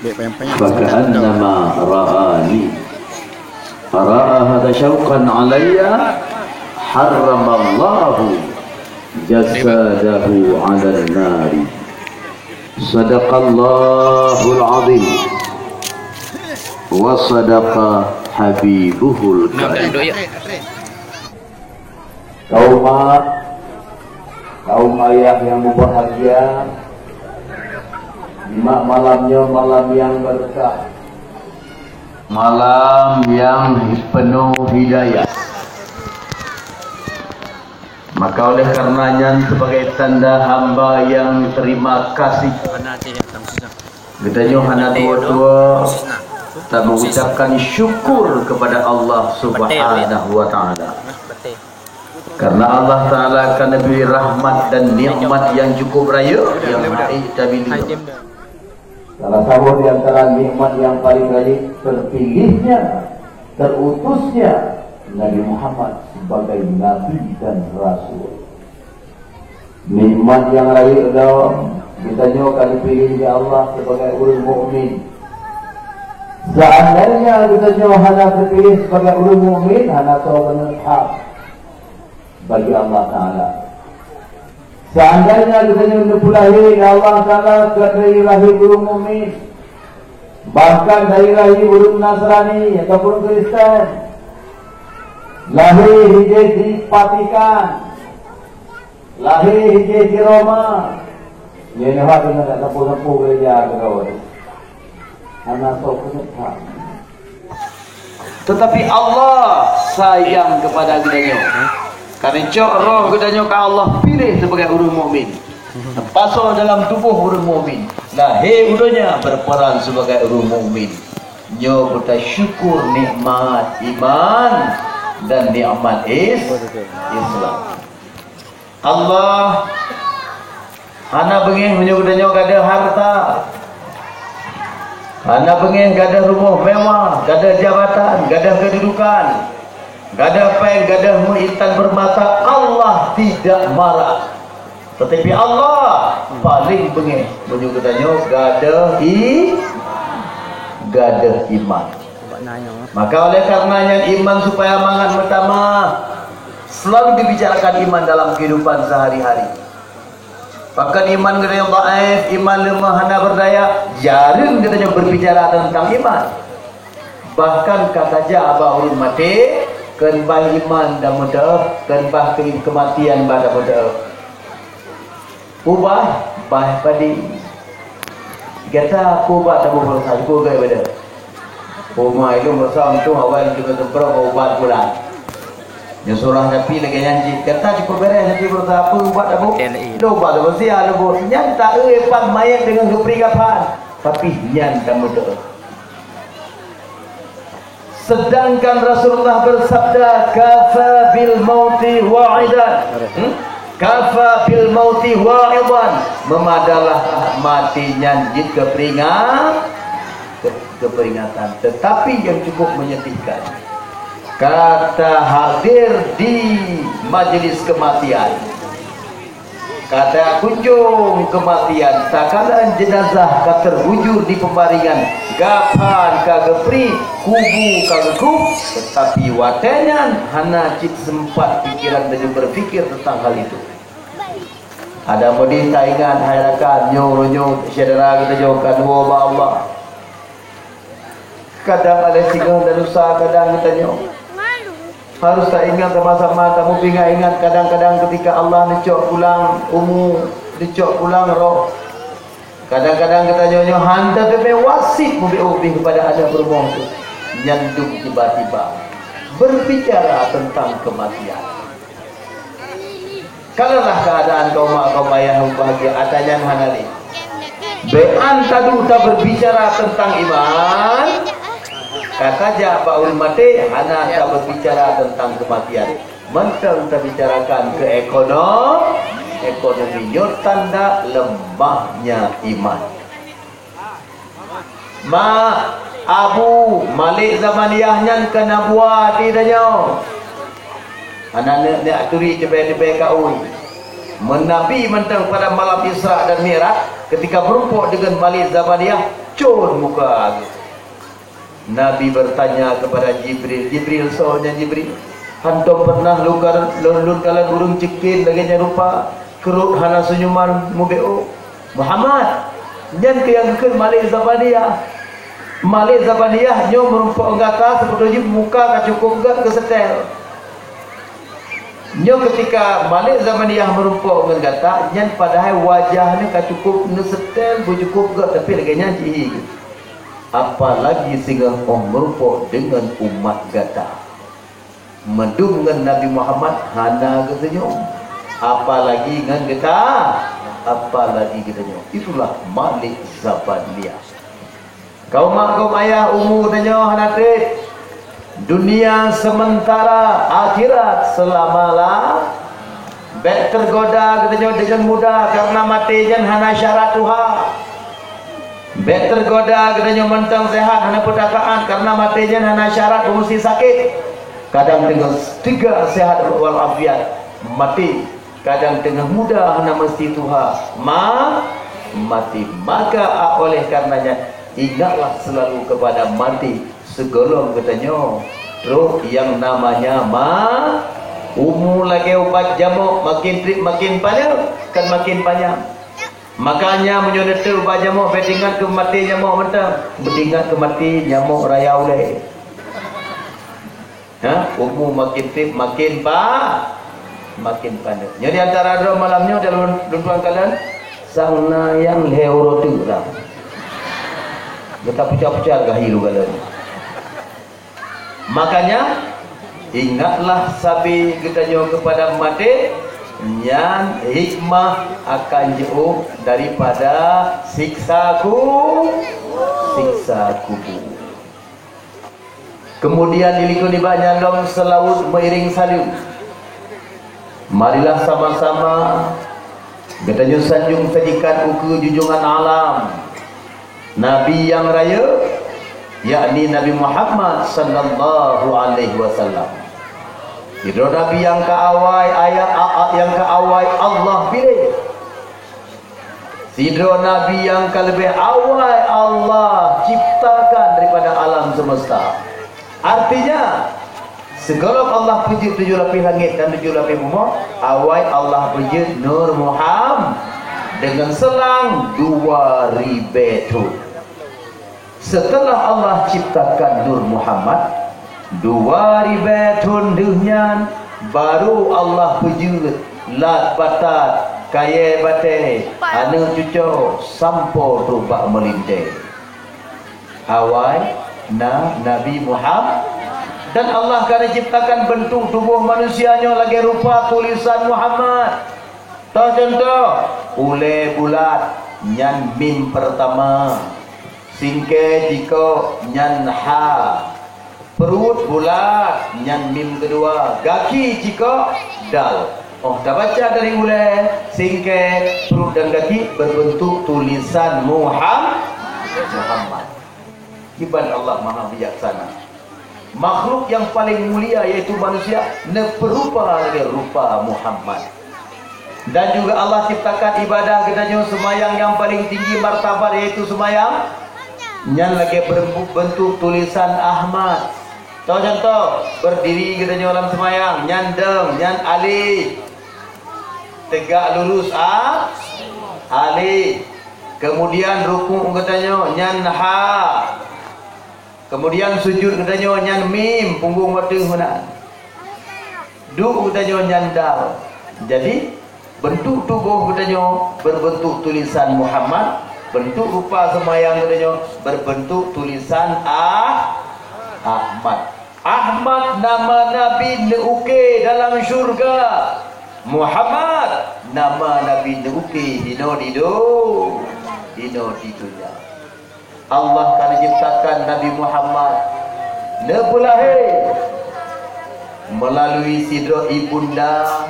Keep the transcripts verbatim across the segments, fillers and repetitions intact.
Dek payang-payang. Faka'annama ra'ani. Fara'a hadza syauqan alayya, harramallahu jasadahu 'alan nari. Sadaqallahul azim. Wa sadaqa habibuhul karim. Kaum mak, kaum ayah yang berbahagia, nyoe malam nyoe malam yang berkah, malam yang penuh hidayah. Maka oleh karena nyan sebagai tanda hamba yang terima kasih, geutanyoe hana tuwo-tuwo tamuucapkan syukur kepada Allah Subhanahu wa Ta'ala. Karena Allah Ta'ala ka neubri rahmat dan nikmat yang cukup rayeuk yang hana ék tabileue. Salah satu di antara nikmat yang paling rayeuk, terpilihnya, terutusnya Nabi Muhammad sebagai nabi dan rasul. Nikmat nyang rayeuk lom, geutanyoe ka geupiléh lé Allah sibagai ureuëng mukmin. Seandainya geutanyoe hana geupiléh sibagai ureuëng mukmin, hana soe keuneuk hak bagi Allah Taala. Seandainya geutanyoe neupeulahé lé Allah Taala keu lahé ureuëng mukmin, bahkan dari lahé ureuëng Nasrani ataupun Kristen, lahé hidéh di Vatikan, lahé hidéh di Roma, nyan hak deungon sapo-sapo gereja keudroe. Hana soe keuneuk hak. Tetapi Allah sayang kepada geutanyoe. Karena cok roh geutanyoe ka Allah piléh sebagai ureuëng mukmin. Pasoe dalam tuboh ureuëng mukmin. Lahé udonya berperan sebagai ureuëng mukmin. Nyoe beutasyukur nikmat iman dan nikmat is-, Islam. Allah hana beungéh meunyoe geutanyoe gadôh hareuta. Hana beungéh gadôh rumoh mewah, gadôh jabatan, gadôh keududukan, gadôh péng, gadôh meuintan beurmata. Allah tidak marah. Tetapi Allah paléng beungéh meunyoe geutanyoe gadôh i-, gadôh iman. Maka oleh karena nyan iman supaya mangat meutamah. Selalu dibicarakan iman dalam kehidupan sehari-hari. Pakon iman geutanyoe dhaif, iman leumoh hana beurdaya, jareueng geutanyoe berbicara tentang iman. Bahkan ka tajak bak ureuëng maté, kon bah iman tameuteuôh, kon bah keu-, keumatian bah tameuteuôh. Ubah, bah padé. Gata peue ubat taboh baroesa, peue gata ibadah? Peue ma ilôn baroesa untông awai lôn teumpat ubat pulang. Nyoe surah Nabi lagée nyan cit. Gata cukup beres Nabi baroesa, peue ubat taboh? Lôn ubat taboh sia lôn boh. Nyan ta-eu pat mayét deungon geupri kafan. Tapi nyan tameuteuôh. Sedangkan Rasulullah bersabda, "Kafa bil mauti wa'idan." Hmm? "Kafa bil mauti wa'idan." Meumadalah maté nyan jeuet keu peuringat-, keu-, keu peuringatan. Tetapi yang cukup menyedihkan, ka tahadir di majlis kematian. Ka takunjong keumatian, takalon jeunazah ka teubujur di peubaringan, gafan ka geupri, kubu ka geukub, teutapi watée nyan hana cit seumpat pikeran laju beupikir teuntang hal itu. Adak meudeh taingat hai rakan, nyoe uroe nyoe syedara geutanyoe ka tuwoe bak Allah. Kadang alah singoh dan usah kadang geutanyoe. Harus taingat sama-sama, tameupeuingat-ingat kadang-kadang ketika Allah neucok pulang umu, neucok pulang roh. Kadang-kadang geutanyoe nyoe hana teumé wasiet mubi-ubi kepada aneuk peurumoh tu. Nyan dum tiba-tiba berbicara tentang kematian. Kalonlah keuadaan kaum mak kaum ayah nyang bahagia, ata nyan hana lé. Bék an taduek taberbicara teuntang iman, ka tajak bak ureuëng maté hana taberbicara teuntang keumatian. Mantong tabicarakan keu ekonom-, ekonomi, nyoe tanda leumahnya iman. Mak, Abu, Malik Zabaniyah nyan ka na buah di tanyoe. Hana neuk, neuk turi teubai-teubai kaui. Meunabi mantong pada malam Isra dan Mi'raj, ketika meurumpok deungon Malik Zabaniyah, Cun muka geuh. Nabi bertanya kepada Jibril, "Jibril, soe nyan Jibril? Hantom pernah lôn ka-, lôn, lôn kalon ureuëng ceukén lagée nyan rupa, keurot hana seunyuman mubeuôk." "Muhammad, nyan keuh nyang geukheun Malik Zabaniyah. Malik Zabaniyah nyoe meurumpok gata, seubeutôi jih muka ka cukôp gét keu seutée." Nyoe keutika Malik Zabaniyah meurumpok ngon gata, nyan padahai wajah nyoe ka cukôp neuseutée, beucukôp gét, tapi lagée nyan cit hi geuh. Apalagi singoh óh meurumpok deungon umat gata. Meudum ngon Nabi Muhammad hana geuseunyum, apalagi ngon gata, apalagi geutanyoe. Itulah Malik Zabaniyah. Kaum mak kaum ayah, umu tanyoe hana treb. Dunia sementara, akhirat selama-la-, bék teugoda geutanyoe deungon muda, karena maté nyan hana syarat tuha. Bék teugoda geutanyoe mantong sehat hana peutakaan, karena maté nyan hana syarat beumusti sakét. Kadang teungoh teuga sehat walafiat, maté. Kadang teungoh muda hana meusti tuha, ma-, maté. Maka, a, oleh karenanya, ingatlah selalu kepada maté. Sigohlom geutanyoe trok nyang namanya ma-, umu lagée ubat jamok, makin treb makin panyang, kan makin panyang. Makanya, meunyoe neuteuek ubat jamok, bék teuingat keu maté jamok mantong, beuingat keu maté jamok raya ulée. Ha? Umu makin treb, makin pa-, makin paneuk. Nyoe di antara droe malam nyoe, dalam lôn tuan kalon, sang na nyang lhée uroe teuk dah. Geuta pucat-pucat gahi lôn kalon. Makanya, ingatlah sabe geutanyoe keupada maté, nyan hikmah akan jiôh daripada siksa ku-, siksa kubur. Keumudian, dilikot nibak nyan lom seulaweuet meuiréng saleuem. Marilah sama-sama geutanyoe sanjong sajikan ukeue junjungan alam, Nabi nyang rayeuk, yakni Nabi Muhammad sallallahu alaihi wasallam. Sidroe Nabi nyang ka awai ayat, a-, a-, nyang ka awai Allah piléh. Sidroe Nabi nyang ka leubeh awai Allah ciptakan daripada alam semesta. Artinya, sigohlom Allah peujeuet tujoh lapéh langét dan tujoh lapéh bumoe, awai Allah peujeuet Nur Muham-, deungon seulang dua ribée thon. Seuteulah Allah ciptakan Nur Muhammad, dua ribée thon deuh nyan, barô Allah peujeuet Lat, Batat, kayée batée, aneuëk cucoe, sampoe trok bak meulintée. Awai na Nabi Muhammad. Dan Allah ka neuciptakan beuntuk tuboh manusia nyoe lagée rupa tulisan Muhammad. Toh cuntoh, ulée bulat, nyan mim peurtama. Singkée jikok, nyan ha. Pruet bulat, nyan mim keudua. Gaki jikok, dal. Óh tabaca dari ulée, singkée, pruet dan gaki berbentuk tulisan Muham-, Muhammad. Kiban Allah Maha Bijaksana. Makhluk nyang paleng mulia, yaitu manusia, neupeurupa lagée rupa Muhammad. Dan juga Allah ciptakan ibadah geutanyoe, seumayang nyang paleng tinggi martabat, yaitu seumayang, nyan lagée beureumpuk beuntuk tulisan Ahmad. Toh cuntoh, beurdiri geutanyoe lam seumayang, nyan dong, nyan alif. Teugak lurus, a-, alif. Keumudian rukuk geutanyoe, nyan ha. Keumudian sujut geutanyoe nyan mim, punggong wateueng meunan. Duek geutanyoe nyan dal. Jadi, beuntuk tuboh geutanyoe beureubeuntuk tulisan Muhammad, beuntuk rupa seumayang geutanyoe beureubeuntuk tulisan Ah-, Ahmad. Ahmad nama Nabi neuuke dalam syurga. Muhammad nama Nabi neuuke hinoe di do-, hinoe di donya. Allah ka neuciptakan Nabi Muhammad neupeulahé meulalui sidroe ibunda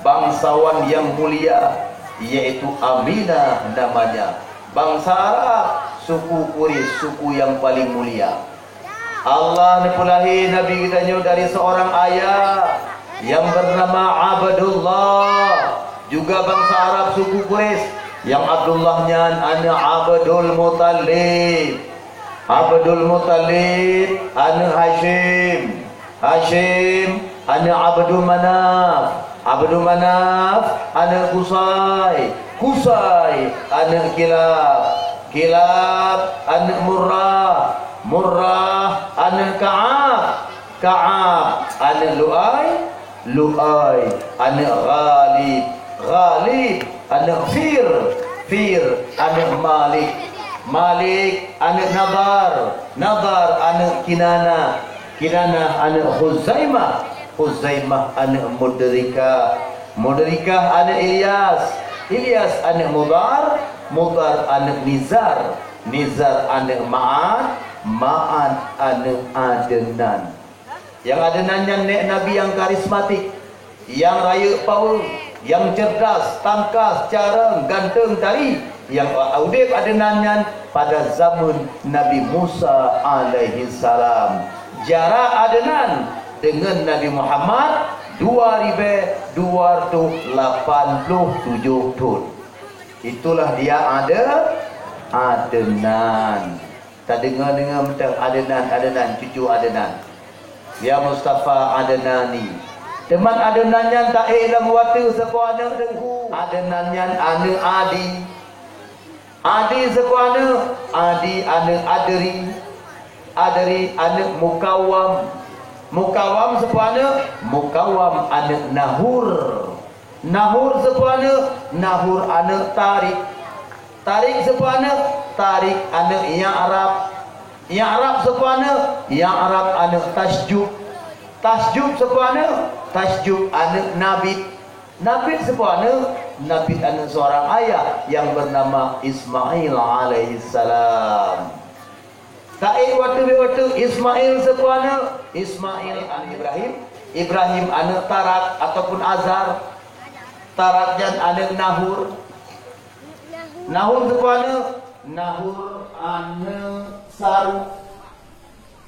bangsawan nyang mulia, yaitu Aminah namanya, bangsa Arab, suku Quraisy, suku nyang paleng mulia. Allah neupeulahé Nabi geutanyoe dari seorang ayah yang bernama Abdullah, juga bangsa Arab, suku Quraisy. Nyang Abdullah nyan aneuëk Abdul Muthalib. Abdul Muthalib aneuëk Hasyim. Hasyim aneuëk Abdul Manaf. Abdul Manaf aneuëk Qusay. Qusay aneuëk Kilab. Kilab aneuëk Murrah. Murrah aneuëk Ka'ab. Ka'ab aneuëk Lu'ay. Lu'ay aneuëk Ghalib. Ghalib aneuëk Fir. Fir aneuëk Malik. Malik aneuëk Nadhar. Nadhar aneuëk Kinanah. Kinanah aneuëk Khuzaimah. Khuzaimah aneuëk Mudrikah. Mudrikah aneuëk Ilyas. Ilyas aneuëk Mudhar. Mudhar aneuëk Nizar. Nizar aneuëk Ma'ad. Ma'ad aneuëk Adnan. Nyang Adnan nyan nèk nabi nyang karismatik, nyang rayeuk paweue, nyang cerdas, tangkas, carông, ganteng, tari. Nyang udeb Adnan nyan pada zameun Nabi Musa alaihissalam. Jarak Adnan deungon Nabi Muhammad dua ribèe dua ratus lapan puluh tujoh thon. Itulah dia Ade-, Adnan. Tadeungoe-deungoe mantong Adnan, Adnan, cucu Adnan. Ya Mustafa Adnani. Teuma Adnan nyan taék lam watèe saboh aneuëk teungku. Adnan nyan aneuëk Adi. Adi saboh aneuëk, Adi aneuëk Adri. Adri aneuëk Mukawam. Mukawam saboh aneuëk, Mukawam aneuëk Nahur. Nahur saboh aneuëk, Nahur aneuëk Tarik. Tarik saboh aneuëk, Tarik aneuëk Ya'rab. Ya'rab saboh aneuëk, Ya'rab aneuëk Tasjub. Tasjub saboh aneuëk, Tasjub aneuëk Nabit. Nabit saboh aneuëk, Nabit aneuëk seorang ayah yang bernama Ismail alaihissalam. Taék watèe-watèe Ismail saboh aneuëk, Ismail aneuëk Ibrahim. Ibrahim aneuëk Tarak ataupun Azar. Tarak nyan aneuëk Nahur. Nahur saboh aneuëk, Nahur aneuëk Saruk.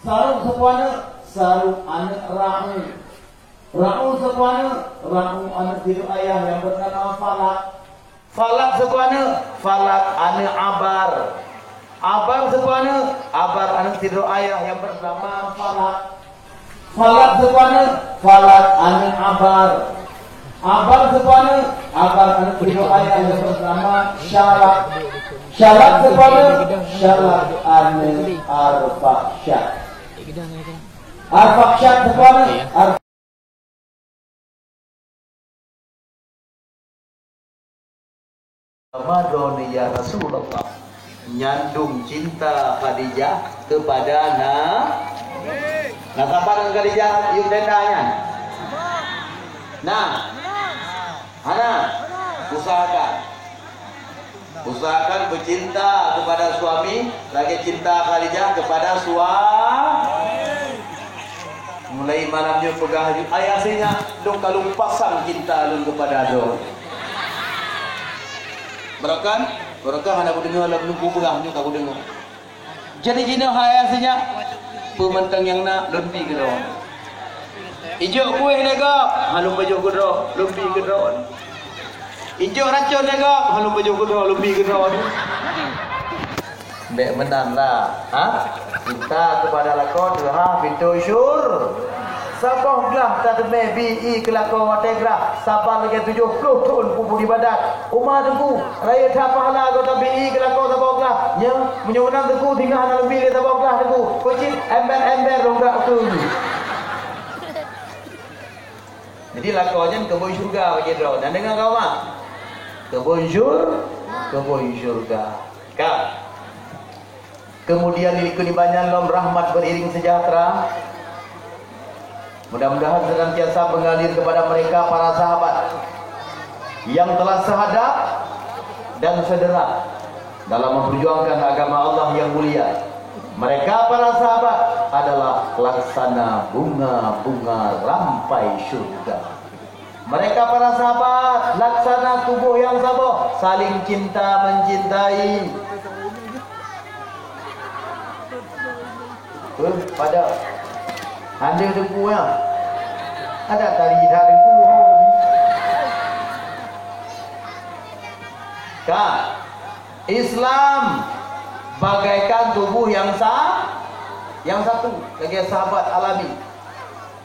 Saruk saboh aneuëk, Saruk aneuëk Ra'u. Ra'u saboh aneuëk, Ra'u aneuëk sidroe ayah yang bernama Falak. Falak saboh aneuëk, Falak aneuëk Abar. Abar saboh aneuëk, Abar aneuëk sidroe ayah yang bernama Falak. Falak saboh aneuëk, Falak aneuëk Abar. Abar saboh aneuëk, Abar aneuëk sidroe ayah yang bernama Syalak. Syalak saboh aneuëk, Syalak aneuëk Arfaksyak. Arfaksyak saboh aneuëk, Ar- Ramadan ya Rasulullah. Nyandung cinta Khadijah kepada Na-, na sabar ngon Khadijah yum tenda nyan? Nah. Hana. Usahakan. Usahakan bercinta kepada suami lagèe cinta Khadijah kepada sua-, mulai malam nyoe peugah laju, "Ayah sinyak, lôn ka lôn pasang cinta lôn kepada droe." Barokah, barokah hana kudeungoe lam nungku peugah nyoe ka kudeungoe. Jadi jinoe hai sinyak, peue mantong nyang na lôn bi keudroe. Ijok kueh lé gob, ha lôn pajoh keudroe, lôn bi keudroe. Ijok racon lé gob, ha lôn pajoh keudroe, lôn bi keudroe. Bèk meunan lah, ha? Cinta kepada lakoe teuhah pintoe syur-, Saboh glah tateumé bi ié keu lakoe watèe grah, saban lagèe tujoh ploh thon peue-peue ibadat. Uma teungku, rayeuk that pahala gata bi ié keu lakoe saboh glah. Nyoe, meunyoe meunan teungku, singoh hana lôn bi lé saboh glah teungku. Keucit ember-ember lôn brat ukeue. Jadi lakoe nyan keubon syeuruga bagi droe. Na deungö kawan? Keubon syur-, keubon syeuruga. Ka. Kemudian di likot ibanyan lom rahmat beriring sejahtera. Mudah-mudahan senantiasa mengalir kepada mereka para sahabat yang telah syahadat dan sederah dalam memperjuangkan agama Allah yang mulia. Mereka para sahabat adalah laksana bunga-bunga rampai syurga. Mereka para sahabat laksana tuboh nyang saboh, saling cinta mencintai. Eh, pada. Hana teungku ya. Ada tari dah teungku. Ka, Islam bagaikan tubuh yang sa-, yang satu, lagée sahabat alami.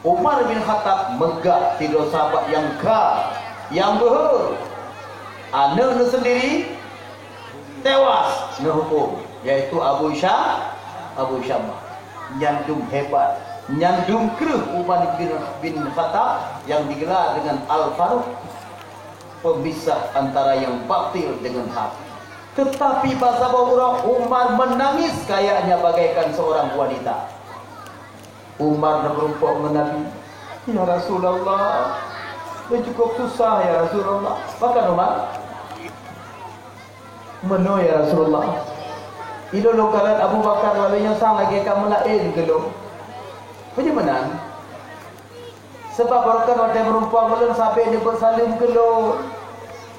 Umar bin Khattab meugah sidroe sahabat nyang ka, nyang beuhe. Aneuëk neuh sendiri tewas neuhuköm, yaitu Abu Sya-, Abu Syamah. Nyan dum hebat, nyan dum kreueh Umar bin, bin Khattab nyang digelar dengan Al-Faruq, pemisah antara yang batil dengan hak. Tetapi bak saboh uroe Umar menangis kayaknya bagaikan seorang wanita. Umar neumeurumpok ngon Nabi, "Ya Rasulullah, lôn cukup susah, ya Rasulullah." Pakon Umar? "Meunoe, ya Rasulullah, ilôn lôn kalon Abu Bakar lagée nyoe sang lagée ka meulaén keu lôn." "Peue jeuet meunan?" "Sabab barokon watée meurumpok ngon lôn sabe neubeuet saleuem keu lôn.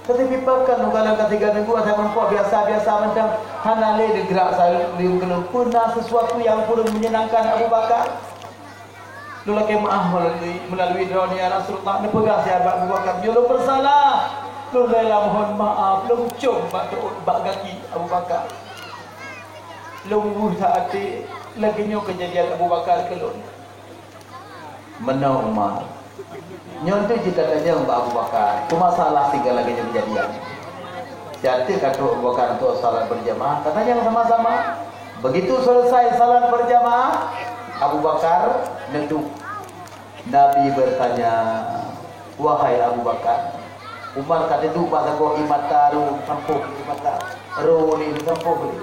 Teuteupeu pakon lôn kalon ka tiga minggu asai meurumpok biasa-biasa mantong, hana lé neugrak saleuem keu lôn. Peue na sesuatu nyang kureueng menyenangkan Abu Bakar?" "Lôn lakée meuáh meulalu-, meulalu droeneuh, ya Rasulullah," neupeugah siat bak Abu Bakar. "Nyoe lôn peusalah. Lôn rela mohon maaf, lôn com bak teuôt bak gaki Abu Bakar. Lôn weueh that até lagée nyoe keujadian Abu Bakar keu lôn." "Meunoe Umar, nyoe teuh jeuet tatanyong bak Abu Bakar, peue masalah sehingga lagée nyoe keujadian?" Siat teuh ka trok Abu Bakar untuk salat berjamaah, tatanyong sama-sama. Begitu selesai salat berjamaah, Abu Bakar neuduek. Nabi bertanya, "Wahai Abu Bakar," Umar ka teuduek bak sagoe ié mata, ro sampôh ié mata, ro lé sampôh lé.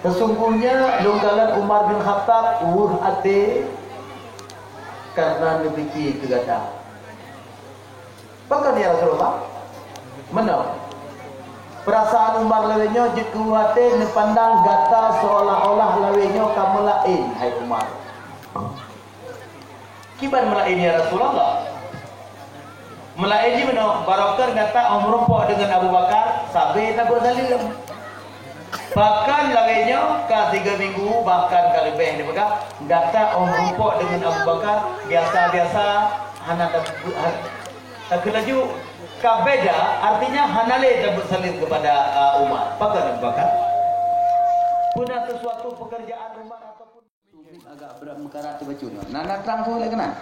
"Sesungguhnya lôn kalon Umar bin Khattab weueh até kareuna neupike keu gata." "Pakon, ya Rasulullah?" "Meunoe, peurasaan Umar lawét nyoe jeuet keu weueh até neupandang gata seolah-olah lawét nyoe ka meulaén, hai Umar." "Kiban meulaén, ya Rasulullah?" "Meulaén jih meunoe, barokon gata óh meurumpok deungon Abu Bakar, sabe tabeuet saleuem. Pakon lagée nyoe ka tiga minggu, bahkan ka leubeh neupeugah, gata óh meurumpok deungon Abu Bakar, biasa-biasa, hana ta-, ha-, takheun laju. Ka beda, artinya hana lé tabeuet saleuem keupada, a, Umar." "Pakon Abu Bakar?" "Peue na sesuatu pekerjaan Umar ataupun..." Agak brat meukarat teubacut nyoe. Na, na trang su lé keunan?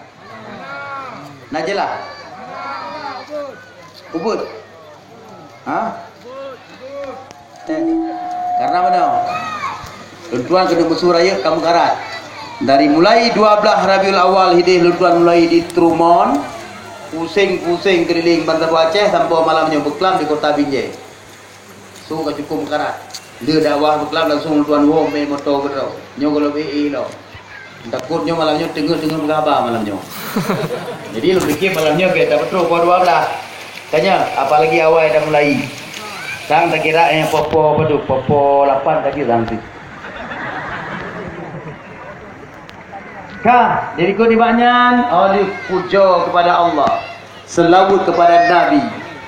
Na jeulaih? Ubit? Ha? Eh, karena mana? Lôn tuan keuneuk meusu rayeuk ka meukarat. Dari mulai dua belas Rabiul Awal hideh lôn tuan mulai di Trumon, puseng-puseng keulileng bansa Aceh sampoe malam nyoe beuklam di kota Binjai. Su ka cukup meukarat. Lheueh dakwah beuklam langsung lôn tuan woe mé moto keudroe. Nyoe gohlom ék-ék lom. Takot nyoe malam nyoe teungeut-teungeut meugah haba malam nyoe. Jadi lôn pikir malam nyoe ka tapeutrok poh dua belas. Tanya, apalagi awai dah mulai. Sang takira, eh, poh-poh apa tu? Poh-poh lapan tadi sang tu. Ka, jadi keu nibak nyan, oleh puja kepada Allah. Selawat kepada Nabi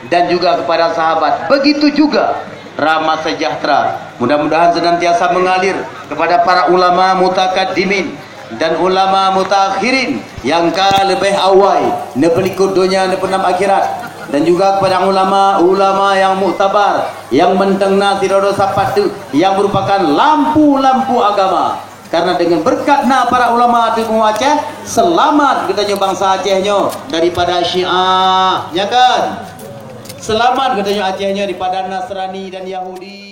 dan juga kepada sahabat. Begitu juga rahmat sejahtera. Mudah-mudahan senantiasa mengalir kepada para ulama mutakaddimin dan ulama mutaakhirin yang ka leubeh awai neupeulikot donya neupeunam akhirat, dan juga kepada ulama-ulama yang muktabar yang mantong na sidroe-droe sapat teuh yang merupakan lampu-lampu agama. Karena dengan berkat na para ulama di Aceh, selamat geutanyoe bangsa Aceh nyoe daripada Syiah, ya kan? Selamat geutanyoe Aceh nyoe daripada Nasrani dan Yahudi.